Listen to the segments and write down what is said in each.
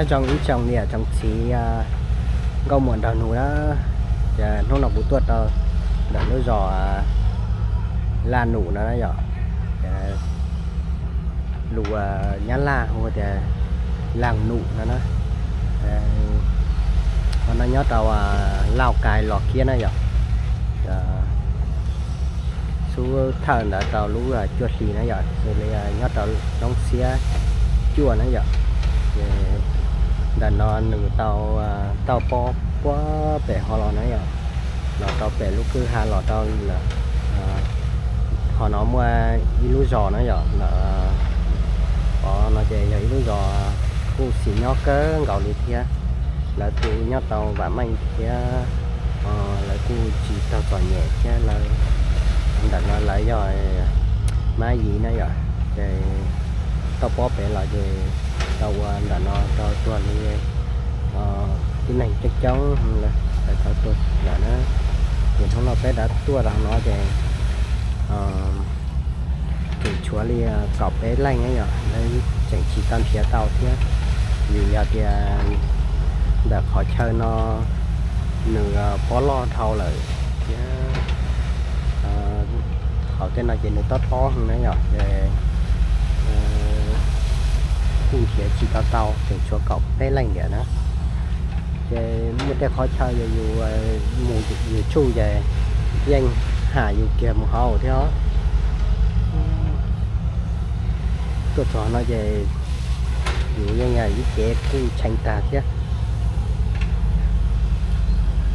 Nyob zoo ib tsoom niam tsoom txiv nkauj muam nraug nus na, ces hnub no kuv tuaj rau ntawm lub zos Laj Num no na yom. Lus Nyab Laj hu tias Laj Num no na. Qhov no nyob rau Lauj Kais los kiag na yom. Xub thawj ntawd rau lub cuaj hli na yom, xws li nyob rau lub xiab cuaj na yom. Ces ntawm no nws tau, tau pob puag pem ho los na yom, los rau pem lub kwj ha los rau lawm. Ho no muaj ib lub zos na yom, lawv, qhov no ces yog ib lub zos kuj xis nyob kawg nkaus li thiab. Lawv kuj nyob tau vam meej thiab, lawv kuj tsis tau txom nyem thiab. Lawv ntawm no lawv yog mab yim na yom, ces tau pob pem los ces tau ua ntawm no rau tuag li tib neeg coob coob lawv tau tuag lawm na. Ces hnub no peb rov tuaj rau no ces tseem tshuav li kaum peb leej na yom, lawv tseem tsis tau nrhiav tau thiab, vim yog tias ntawm qhov chaw no nws pob loj dhau lawm thiab. Qhov tej no ces nws tob tob na yom, ces kuj nrhiav tsis tau tau, tseem tshuav kaum peb leej ntiam na. Ces muaj tej qhov chaw yus mus yus tsuj ces yeej ham yus kiag mus hauv thiab os. Tuaj txog no ces yus yeej ib cev kuj tshee tag thiab.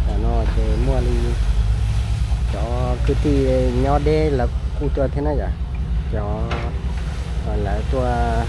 Tam no ces muaj li cov kwv tij nyob deb lawv kuj tuaj thiab na yom. Cov lawv tuaj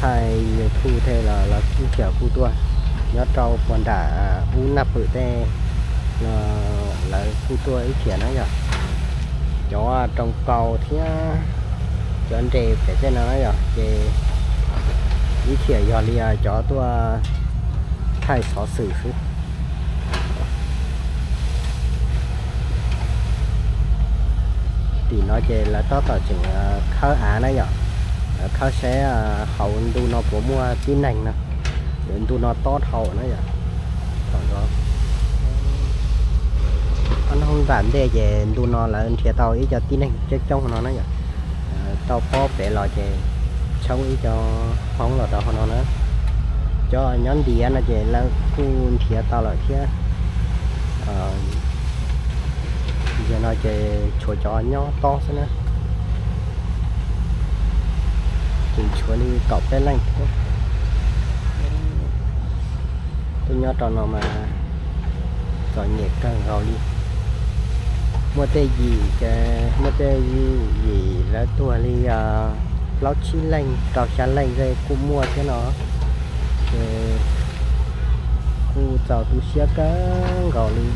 thaij YouTube thiab los lawv ib txhia kuj tuaj, nyob rau puag nram ub Naj Pwm tej no lawv kuj tuaj ib txhia na yom. Cov roos kaus thiab cov nres pem tej no na yom, ces ib txhia yog li cov tuaj thaij xov xwm xwb. Tim no ces lawv tab tom tseem khawb av na yom, khawb saib hauv ntu no puas muaj tib neeg no, ntu no tob dhau na yom. Ob hnub tom ntej ces ntu no lawv nrhiav tau ib co tib neeg coob coob no na yom. Tau pob pem los ces tshoob ib co Hmoob los rau hauv no na. Cov nyob ntiav no ces lawv kuj nrhiav tau lawm thiab. Yog no ces tshuav cov nyob tob xwb na. Ces tshuav li kaum peb leej thiab. Tuaj nyob rau no mas txom nyem kawg nkaus li. Muaj tej yim ces, muaj tej yim lawv tuag li plaub tsib leej rau xya leej tej kuj muaj thiab no. Ces kuj txaus tu siab kawg nkaus li.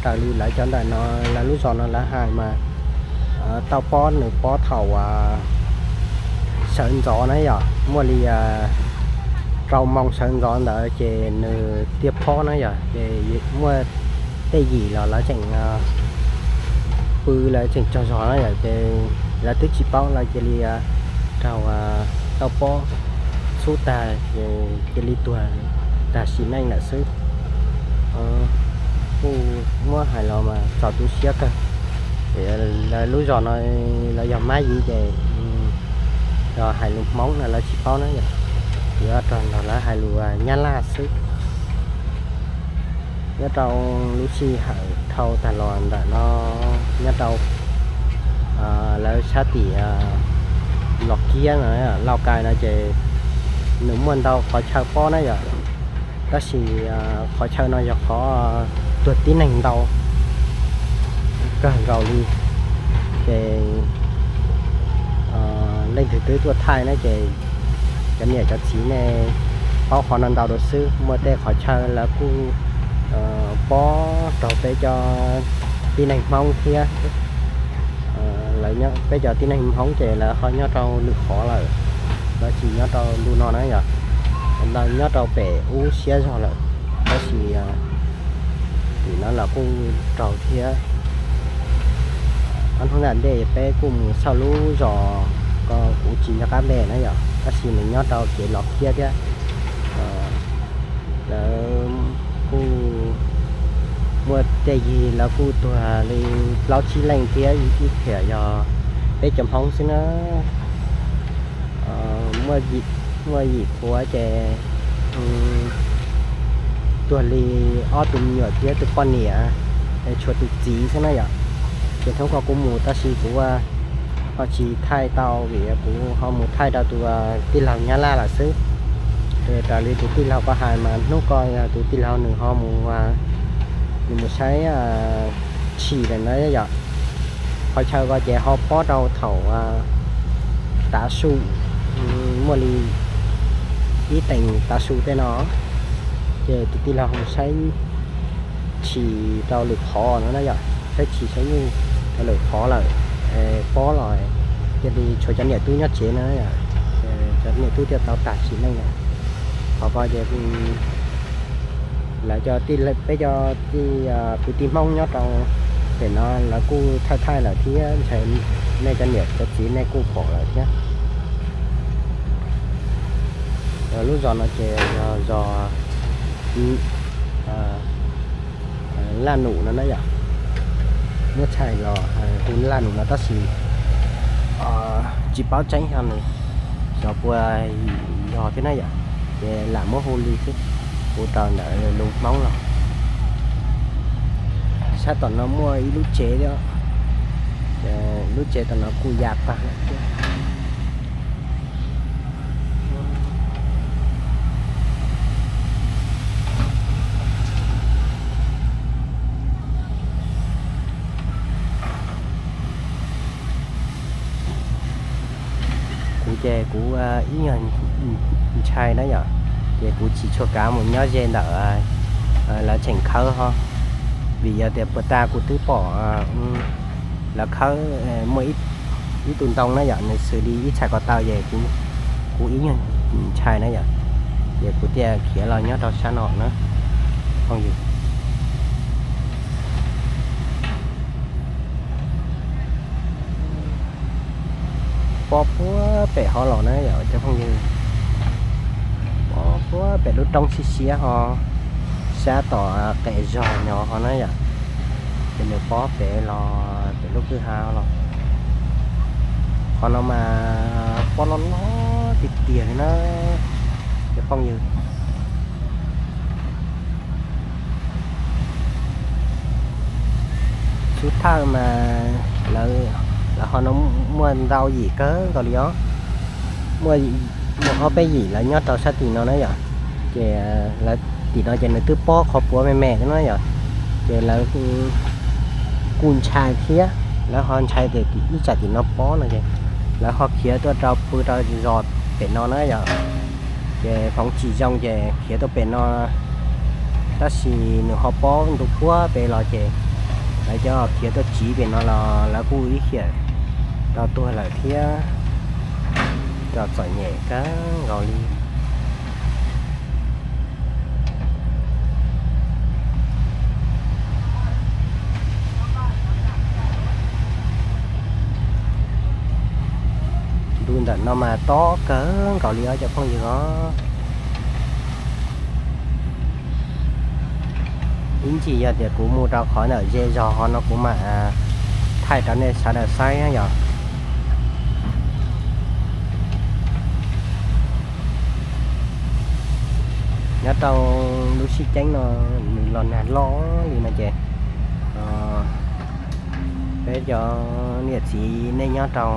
Raws li lawv cov ntawm no, lawv lub zos no lawv hais mas tau pob nws pob thaum sawv ntxov na yom, muaj li rau moos sawv ntxov ntawd ces nws tiaj pob na yom, ces muaj tej yim los lawv tseem pw lawv tseem tsaug zog na yom, ces lawv twb tsis paub lawv cia li raug tau pob xub tag ces cia li tuag tag sim neej lawm xwb. Kuj muab hais los mas txaus tu siab kawg. Lawv lub zos no lawv yog mab yim ces yog hais lus Hmoob no lawv tsis paub na yom, yuav rau nrog lawv hais lus Nyab Laj xwb. Nyob rau lub sij hawm dhau tag los ntawm no, nyob rau lawv sab tim Los Kiab no, Lauj Kais no ces nws muaj ntau qhov chaw pob na yom, tab sis qhov chaw no yog qhov tuag tib neeg ntau kawg nkaus li. Ces leej twg twb tuaj thaij na ces cov niam cov txiv nej paub qhov no ntau dua xwb, muaj tej qhov chaw lawv kuj pob raug peb cov tib neeg Hmoob thiab. Lawv nyob, peb cov tib neeg Hmoob ces lawv ho nyob rau lwm qhov lawm, lawv tsis nyob rau ntu no na yom, lawv nyob rau pem ub siab zog lawm, tab sis tim no los kuj raug thiab. Ob hnub tom ntej peb kuj mus xauj lub zos ko kuv tsis nco qab npe na yom, tab sis nws nyob rau kev los kiag thiab. Lawv kuj muaj tej yig lawv kuj tuag li plaub tsib leej thiab, ib tiam yog peb cov Hmoob xwb na. Muaj yim qhuav ces tuag li ob tug me nyuam thiab tus poj niam, tshuav tus txiv xwb na yom. Ces hnub ko kuv mus tab sis kuv ho tsis thaij tau vim kuv ho mus thaij rau tus tij laug Nyab Laj lawm xwb. Raws li tus tij laug ko hais mas hnub ko yog tus tij laug nws ho mus, nws mus saib tshis lawm na yom. Qhov chaw ko ces ho pob rau thaum tav su, muaj li ib teev tav su tej no, ces tus tij laug mus saib tshis rau lwm qhov no na yom, saib tshis saib nyuj rau lwm qhov lawm, pob los cia li tshuav cov niam tub nyob tsev na yom. Cov niam tub thiaj tau tag sim neej lawm. Qhov ko ces lawv cov, peb cov kwv tij Hmoob nyob rau pem no lawv kuj thaij thaij lawm thiab, ntshai nej cov niam cov txiv nej kuj pom lawm thiab. Lub zos no ces yog zos Laj Num no na yom. Muab txhais los hu Laj Num no tab sis tsis paub tseeb xyov nws xyov puas yog thiab na yom, ces lam muab hu li xwb, hu raws ntawm lus Hmoob los. Sab tom no muaj ib lub tsev thiab, lub tsev tom no kuj ya tag lawm thiab. Kuv ces kuv ib nyuag ntshai na yom, ces kuv tsis tshua kav mus nyob ze ntawm lawv tseem khawb ho, vim yog tias puag ta kuv twb pom lawv khawb muaj ib tug ntoo na yom, nws xws li ib txhais ko taw ces kuv ib nyuag ntshai na yom, ces kuv thiaj khiav los nyob rau sab no na phooj ywg. Pob puag pem ho los na yom cov phooj ywg, pob puag pem lub roob siab siab ho, sab tom qes zog no ho na yom, ces nws pob pem los pem lub kwj ha los. Qhov no mas pob loj loj tiag tiag li na cov phooj ywg. Xub thawj mas lawv ho no muaj ntau yim kawg nkaus li os. Muaj ob peb yim lawv nyob rau sab tim no na yom, ces lawv tim no ces nws twb pob qhov puav me me na yom, ces lawv kuj ntshai thiab, lawv ho ntshai tias ib tsam tim no pob no ces lawv ho khiav tuaj rau pw rau zos pem no na yom. Ces hmoov tsis zoo ces khiav tuaj pem no, tab sis nws ho pob ntu puag pem los ces lawv cov khiav tuaj tsiv pem no los lawv kuj ib hiam rau tuag lawm thiab. Cov txom nyem kawg nkaus li. Ntu ntawm no mas tob kawg nkaus li os cov phooj ywg os. Ib ntsis yog tias kuv mus rau qhov ntawm ze zog ho no kuv mam thaij rau nej sawv daws saib yom. Nyob rau lub sib ceeb no nws los nag loj li no ces peb cov niam txiv nej nyob rau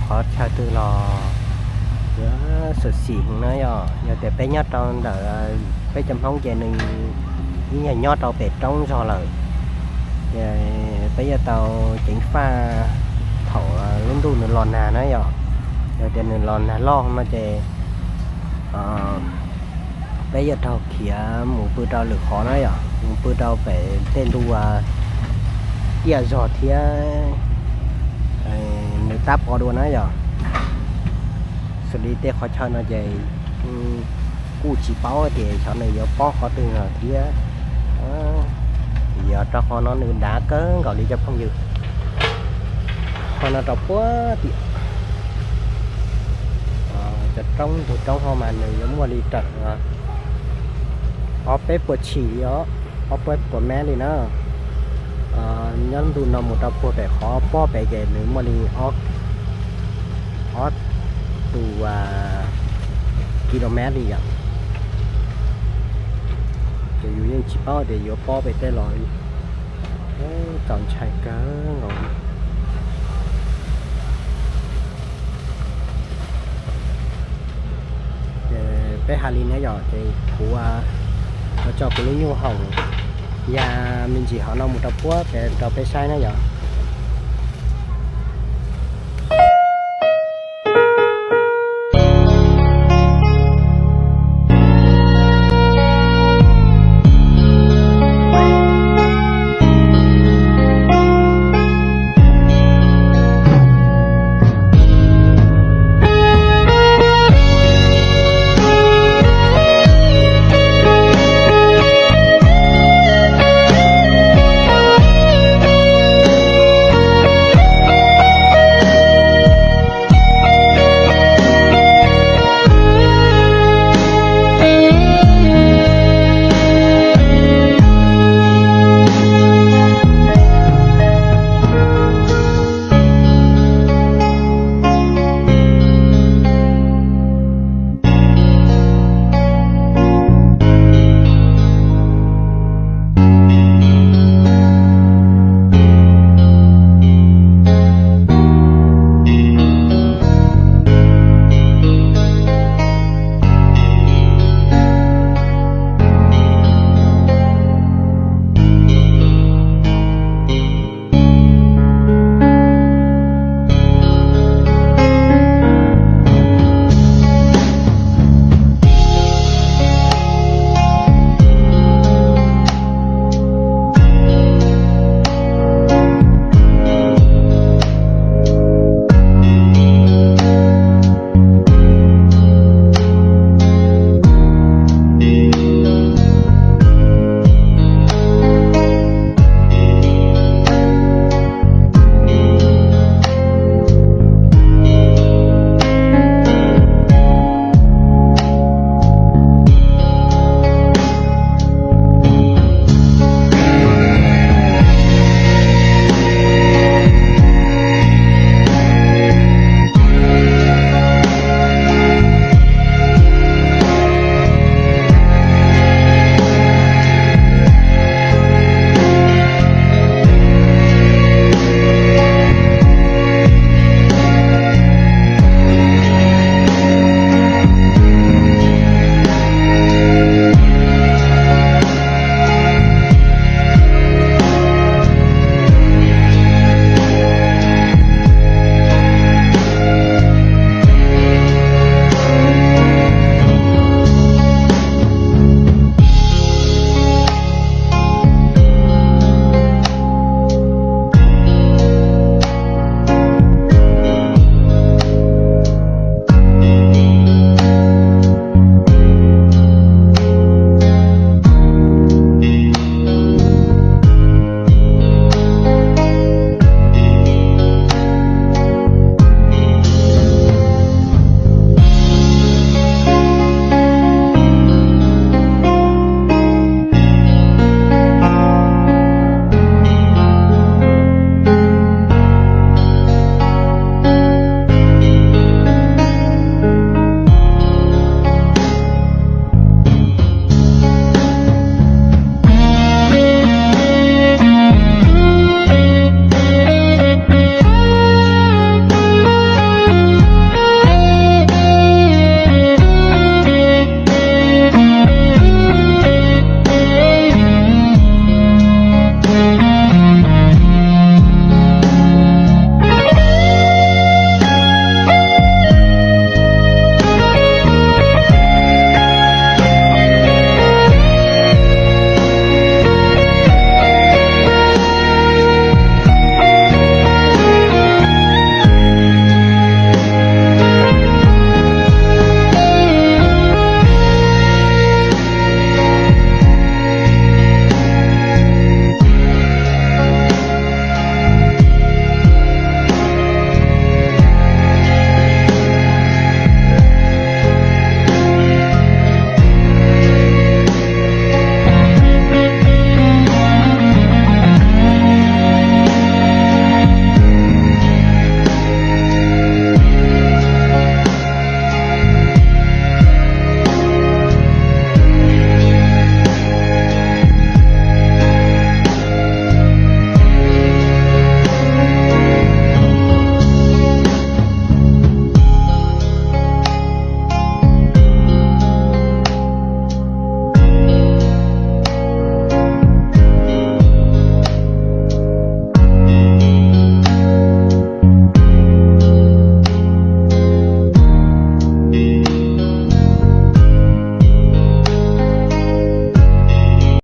qhov chaw twg los yuav xyuam xim heev na yom. Yog tias peb nyob rau ntawm peb cov Hmoob ces nws ib nyuag nyob rau pem roob zog lawm, ces peb yuav tau ceev faj thaum lub ntuj nws los nag na yom. Yog tias nws los nag loj no ces peb yuav raug khiav mus pw rau lwm qhov na yom, mus pw rau pem tej ntu tiaj zog thiab nws tab pov dua na yom. Xws li tej qhov chaw no ces kuj tsis paub tias xyov nws yuav pob qhov twg no thiab. Yog rau qhov no nws dav kawg nkaus li cov phooj ywg. Qhov no rau puag tim Roob ntug roob hauv mas nws yuav muaj li raws ob peb puas tshim li os, ob peb puas mev li na. Nyob ntu no mus rau puag pem qhov pob pem ces nws muaj li ob tus kilomev li yom. Ces yus yeej tsis paub tias yuav pob pem tej los li. Txaus ntshai kawg nkaus. Ces peb hais li na yom, ces kuv yuav tso kuv lub nyuj hoom ya me ntsis hov no mus rau puag pem rau peb saib na yom.